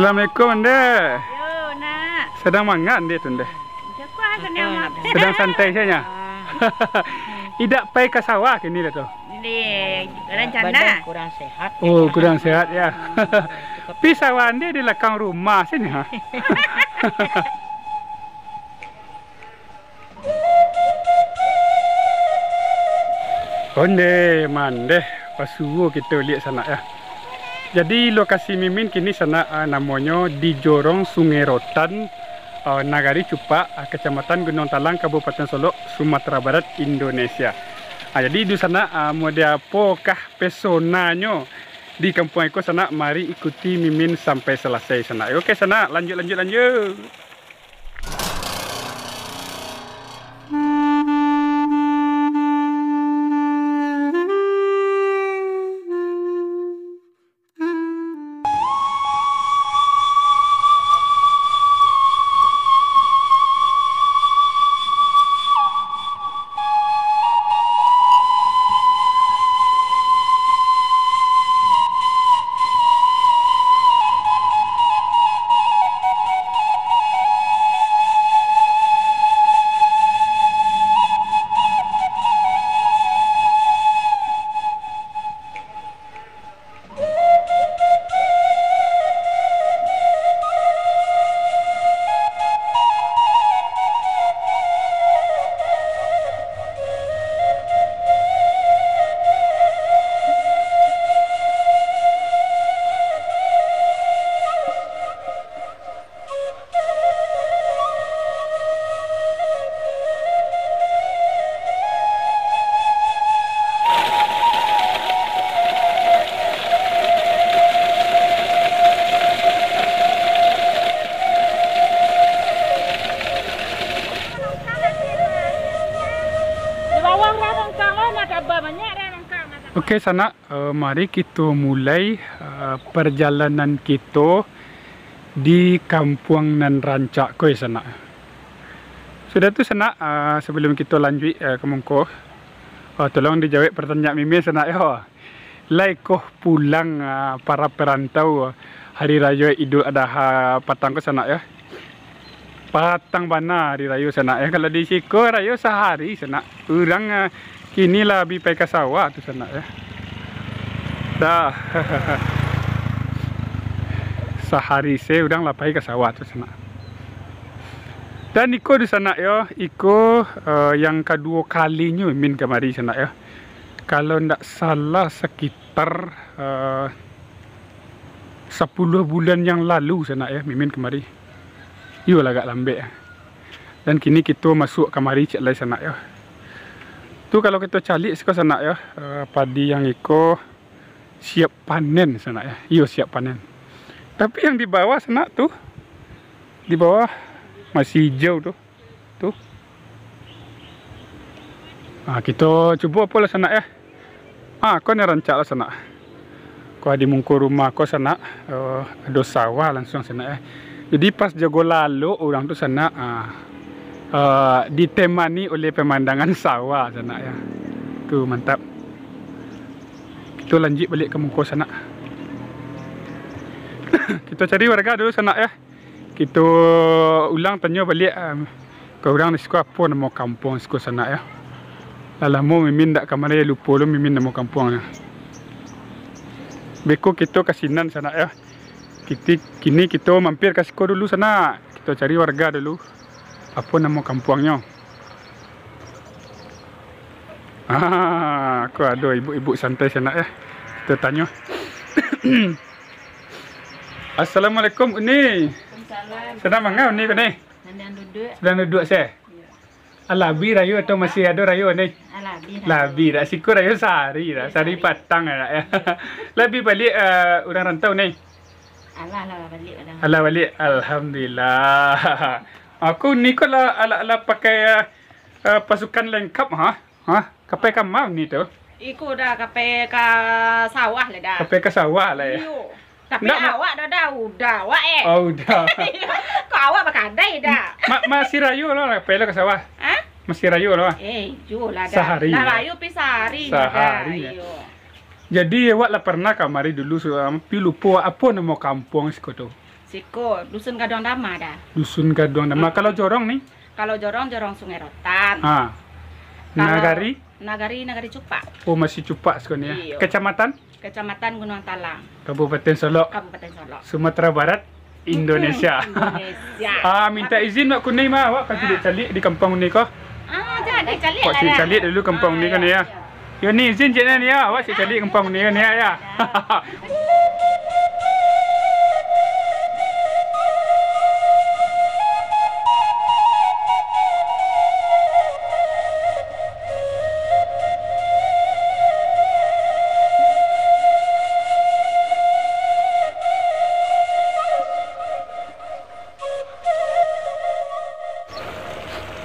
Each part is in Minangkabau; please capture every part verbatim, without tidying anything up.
Assalamualaikum, Ande. Yo, nak. Sadang manga Ande tu, Ande? Jago ah, kena amat. Sadang santai sajo. Idak pai ka sawah kini lah tu. Ni, rencana. Badan kurang sehat. Oh, kurang sehat ya. Pi sawah Ande di lakang rumah sini, ha. Ondeh mandeh, pasuo kito liek sanak ya. Jadi lokasi Mimin kini sanak, ah, namonyo di Jorong Sungai Rotan, ah, Nagari Cupak, ah, Kecamatan Gunung Talang, Kabupaten Solok, Sumatera Barat, Indonesia. Ah, jadi di sanak, ah, mode apokah pesonanyo di kampuang iko sanak, mari ikuti Mimin sampai salasai sanak. Oke sanak, lanjut, lanjut, lanjut. Di bawah lah nongkang lah, nak tabah banyak dah nongkang. Oke, sanak. Eh, mari kito mulai, eh, parjalanan kito di kampuang nan rancak ko, eh, sanak. Sudah tu, sanak, eh, sabalum kito lanjuik, eh, ka mungko, eh, tolong dijawek partanyaan Mimin, sanak, yo. Lai koh pulang, eh, para parantau, eh, hari rayo Idul Adha patang ko, sanak, yo? Patang bana hari rayo sanak ya. Kalau di siko rayo sahari sanak. Urang, ah, kini lah bi pai ka sawah tu sanak ya. Dah. Sahari se urang lah pai ka sawah tu sanak. Dan iko di sanak yo, iko, eh, yang kaduo kalinyo Mimin kamari sanak yo. Kalau ndak salah sekitar, eh, sapuluah bulan yang lalu sanak ya, Mimin kamari. Iyo lah agak lambek. Dan kini kito masuak kamari ciek lai sanak yo. Tu kalau kito caliak siko sanak yo, eh, padi yang iko siap panen sanak yo. Iyo siap panen. Tapi yang di bawah sanak tu, di bawah masih hijau tu. Tu. Ah, kito cubo apo lah sanak ya. Ah, ko ni rancak lah sanak. Ko di mungko rumah ko sanak, eh, ado sawah langsung sanak ya. Jadi pas jago lalok urang tu sanak, ah, eh, ditemani oleh pemandangan sawah sanak ya. Tu mantap. Kito lanjuik baliak ka mungko sanak. Kito cari warga dulu sanak ya. Kito ulang tanyo baliak, em, ka urang di siko, apo namo kampuang siko sanak yo. Lah lamo Mimin ndak kamari, lupo lo Mimin namo kampuangnyo. Beko kito ka sinan sanak yo. Kiti-, kini kito mampir ka siko dulu sanak. Kito cari warga dulu. Apo namo kampuangnyo? Ah, ko ado ibuk-ibuk santai sanak yo. Kito tanyo. Assalamualaikum, Uni. Waalaikumsalam. Sadang manga Uni ko ni? Sadang duduak. Sadang duduak se? Iyo. Alah, bi rayo atau masih ado rayo ni? Alah, bi rayo. Lah, bi dah. Siko rayo sahari dah. Iyo, sahari patang dah, yo. Iyo. Lah bi baliak, eh, urang rantau ni? Alah, lah baliak dah. Alah baliak. Alhamdulillah. Ko Uni ko lah, alah, alah pakai, eh, eh, pasukan lengkap, ha? Hah? Ka pai ka ma Uni tu? Iko dah ka pai ka sawah lah dah. Ka pai ka sawah lah yo? Iyo. Tapi ndak, ma- awak dah, dah, udah awak, eh. Oh, udah. Kok awak bakadai dah? Ma-, masih rayo lah, pai lah ka sawah. Hah? Masih rayo lah. Eh, iyo lah dah. Sahari. Lah rayo pi sahari dah. Sahari, yo. Iyo. Jadi awak lah parnah kamari dulu, su-, pi lupo apo namo kampuang siko tu? Siko, Dusun Gaduang Dama dah. Dusun Gaduang Dama. Hmm. Kalau Jorong ni? Kalau Jorong, Jorong Sungai Rotan. Ha. Kalau Nagari? Nagari, Nagari Cupak. Oh, masih Cupak siko ni, ya. Iyo. Kecamatan? Kecamatan Gunuang Talang. Kabupaten Solok. Kabupaten Solok. Sumatera Barat, Indonesia. Indonesia. Ah, minta izin, Mak Kunei, mah, awak ka caliak-caliak di kampuang Kunei ko. Ah, jadi caliak. Awak lah, caliak-caliak dulu kampuang Kunei ko ni, ya. Ah, ya, ya. Yo ni izin cek ni, ya. Awak caliak-caliak kampuang Kunei ko ni, ya, ya. Ya.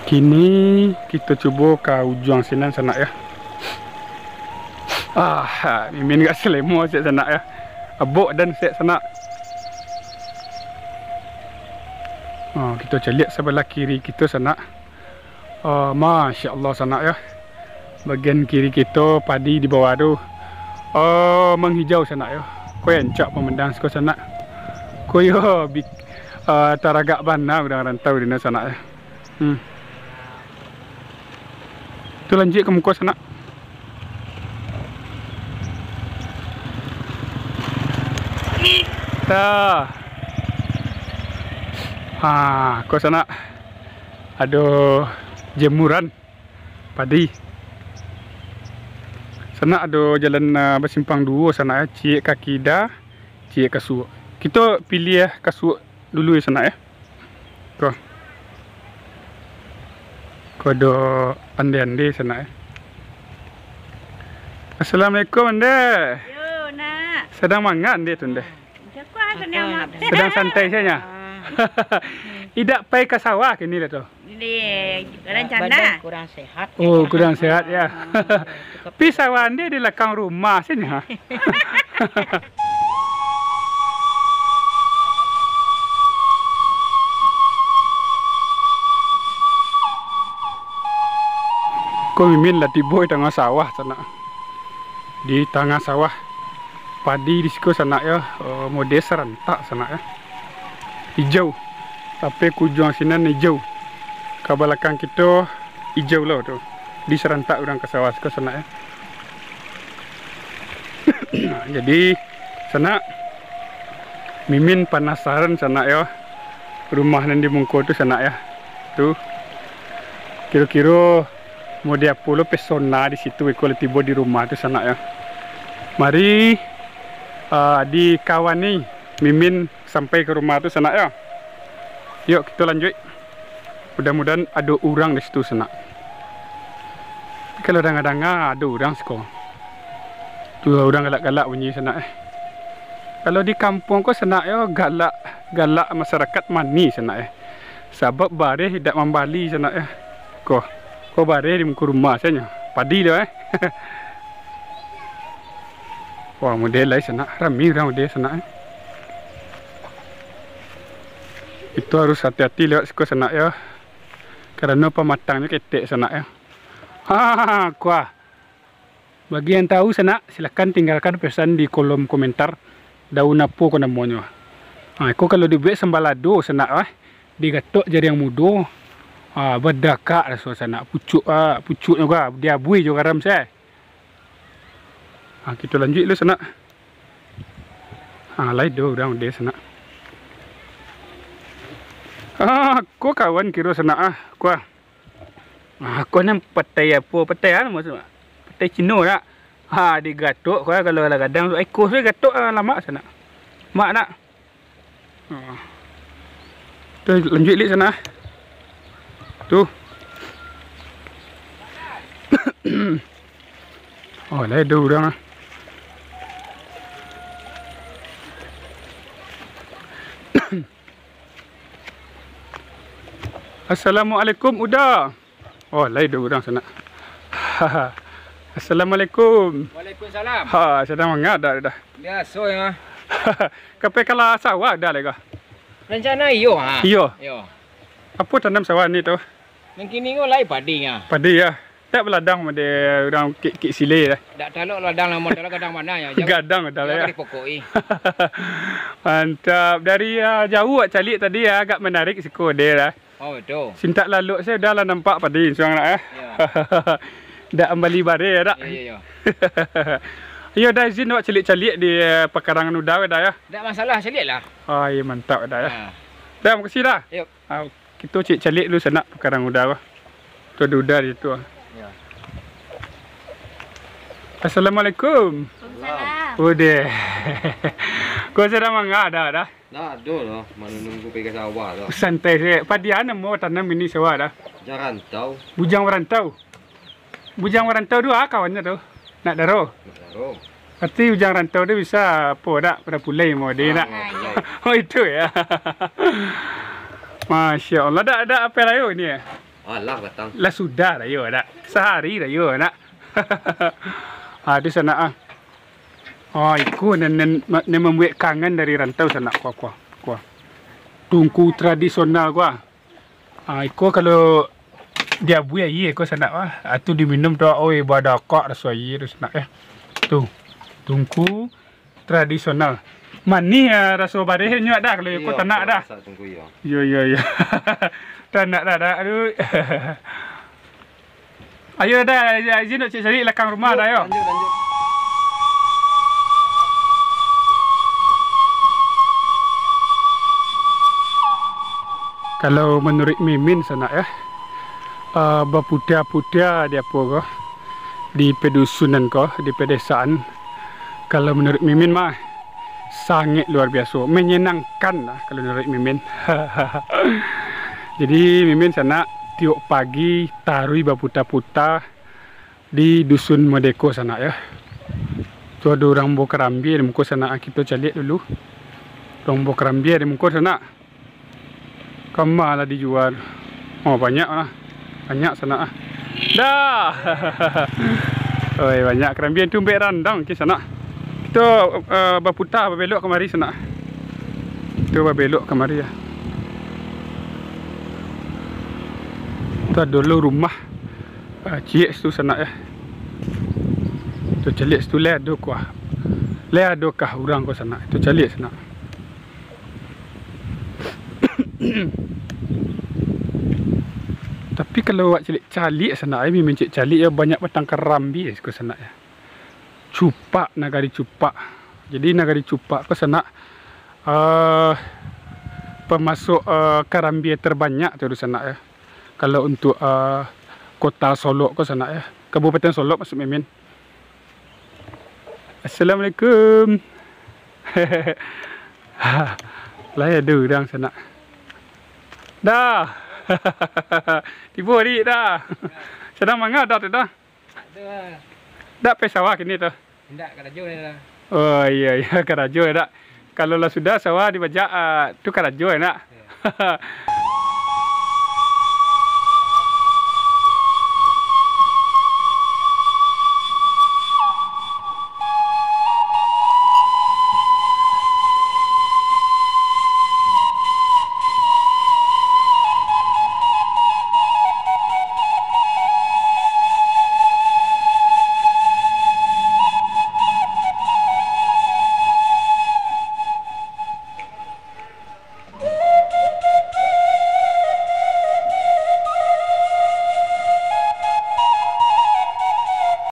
Kini kito cubo ka ujuang sinan sanak, ya. Ah, mimin agak salemo sek sanak, ya. Abok dan sek sanak. Ah, kito caliak sabalah kiri kito sanak. Ah, Masya Allah sanak, ya. Bagian kiri kito padi di bawah tu, ah, manghijau sanak, ya. Ko rancak pamandang siko sanak. Ko yo bi-, ah, taragak bana urang rantau di no sanak, ya. Hmm. Tu lanjuik ka muko sanak. Tah. Ha, ko sanak. Ado jemuran padi. Sanak ado jalan, ah, basimpang duo sanak, eh. Ciek ka kida, ciek ka suok. Kito piliah ka suok dulu, ya, sanak, ya. Ko. Ko ado ande-ande sanak, eh. Assalamualaikum, Ande. Yo, nak. Sadang manga Ande tu, Ande? Jago asa ni amat. Sadang santai sajo. Ah. Indak pai ka sawah kini dah tu. Di rencana. Badan kurang sehat. Oh, kurang sehat, ya. Ah. Pi sawah Ande di lakang rumah sajo, ha. Ko mimin lah tibo di tangah sawah sanak. Di tangah sawah. Padi di siko sanak, yo, eh, model sarantak sanak, yo. Ijau. Sampai ka ujuang sinan ijau. Ka balakang kito ijau lo tu. Di sarantak urang ka sawah siko sanak, yo. Nah, jadi, sanak, mimin panasaran, sanak, yo. Rumah nan di muko tu, sanak, yo. Tu. Kiro-kiro model apo lo pesona di situ, iko lah tibo di rumah tu, sanak, yo. Mari, ah, dikawani mimin sampai ka rumah tu, sanak, yo. Yok, kito lanjuik. Mudah-mudahan ado urang di situ, sanak. Kalau danga-danga, ado urang siko. Tu urang galak-galak bunyi, sanak, eh. Kalau di kampuang ko, sanak, yo, galak, galak masyarakat mani, sanak, eh. Sabab bareh indak mambali, sanak, eh. Ko, ko bareh di muko rumah sajo. Padi tu, eh. Wah, model lai, sanak. Rami urang model, sanak, eh. Kito harus hati-hati lewat siko, sanak, yo. Karano pamatangnyo ketek, sanak, yo. Ha, kuah. Bagi yang tahu, sanak, silakan tinggalkan pesan di kolom komentar. Daun apo ko namonyo? Ha, iko kalau dibuek sambalado, sanak, eh. Digatok jari yang mudo. Ha, badakak raso, sanak. Pucuak, ah, pucuaknyo ka diabuih jo garam se. Ha, kito lanjuik dulu, sanak. Ha, lai do urang de, sanak. Ha, ko kawan kiro, sanak, ah. Ko, ah. Ha, ko nan patai apo? Patai a namo, sanak? Patai Cino, nak? Ha, digatok ko, kalau lah gadang tu. Ai, ko sudah gatok, ah, lamak, sanak. Mak, nak? Ha. Tu, lanjuik lik sanak. Tu. Oh, lai ado urang, ah. Assalamualaikum, Uda. Oh, lai ado urang sanak. Assalamualaikum. Waalaikumsalam. Ha, sadang manga dah, dah. Biaso, ya. Ka pai ka sawah dah lai ko? Rancana iyo, ha. Iyo. Iyo. Apo tanam sawah ni tu? Nan kini ko lai padi, ha. Padi, ya. Dak baladang model urang kik-kik sile dah. Dak talok ladang lah, modal gadang mano yo. Gadang modal yo. Gadang yo. Mantap. Dari, ah, jauah awak caliak tadi, ah, agak manarik siko deh lah. Oh, batua. Sintak lalok se udah lah nampak padi suang nak, eh. Yo. Dak ambali bareh dak? Yo, yo, yo. Iyo, dah izin awak caliak-caliak di, eh, pakarangan uda dah yo. Dak masalah, caliak lah. Ah, iyo, mantap dah yo. Ha. Dah, makasih dah. Yo. Ah, kito caliak-caliak dulu sanak pakarangan uda. Tu ado uda di situ. Yo. Assalamualaikum. Waalaikumsalam. Udah. Ko sadang manga dah, dah? Ndak ado lah, manunggu pai ka sawah lah. Santai se. Padiah namo tanam ini sawah dah? Bujang rantau. Bujang marantau. Bujang marantau tu, ah, kawannyo tu. Nak daro. Nak daro. Berarti bujang rantau tu bisa apo dak, barapulai mo deh nak. Ah, barapulai. Oh, itu yo. Masya Allah, dak, dak apo rayo ni yo? Alah, batang. Lah sudah rayo dak. Sahari rayo nak. Ah, tu sanak ah. Ah, iko nan, nan, nan mambuek kangen dari rantau sanak, kuah, kuah, kuah. Tungku tradisional kuah. Ah, iko kalau diabuih aia iko sanak ah. Ah, tu diminum tu, oi, badakak raso aia tu sanak eh. Tu. Tungku tradisional. Manih, ah, raso barehnyo dak kalau iko tanak dah. Iyo, iyo, iyo. Tanak dah, dah. Aduh. Ayo dah, izin dok cek cari lakang rumah dah, yo. Lanjut, lanjut. Kalau menurut Mimin sanak, yo, eh, baputa-puta di apo ko, di pedusunan ko, di pedesaan. Kalau menurut Mimin mah, sangaik luar biaso, menyenangkan lah kalau menurut Mimin. Jadi, Mimin sanak tiok pagi taruih baputa-puta di Dusun Modeko sanak, yo. Tu ado urang bakarambia di muko sanak, kito caliak dulu. Urang bakarambia di muko sanak. Kama lah dijua. Oh, banyak lah. Banyak sanak ah. Dah. Oi, banyak karambia tu, ambek randang ke sanak. Kito, eh, baputa, babelok kamari sanak. Kito babelok kamari yo. Tu ado lo rumah, eh, ciek situ sanak yo. Tu caliak situ, lai ado kah. Lai ado kah urang ko sanak. Tu caliak sanak. Tapi kalau awak caliak-caliak sanak, ai, Mimin caliak-caliak yo, banyak batang karambia siko sanak yo. Cupak, nagari Cupak. Jadi nagari Cupak ko sanak, eh, pamasok, eh, karambia terbanyak tu sanak yo. Kalau untuk, eh, kota Solok ko sanak yo. Kabupaten Solok maksud Mimin. Assalamualaikum. Lai ado urang sanak. Dah. Tibo, Dik, dah. Sadang manga dah tu dah? Ado lah. Dak pai sawah kini tu? Indak, karajo lah. Oh, iyo, iyo, karajo dak. Kalau lah sudah sawah dibajak, ah, tu karajo nak. Iyo.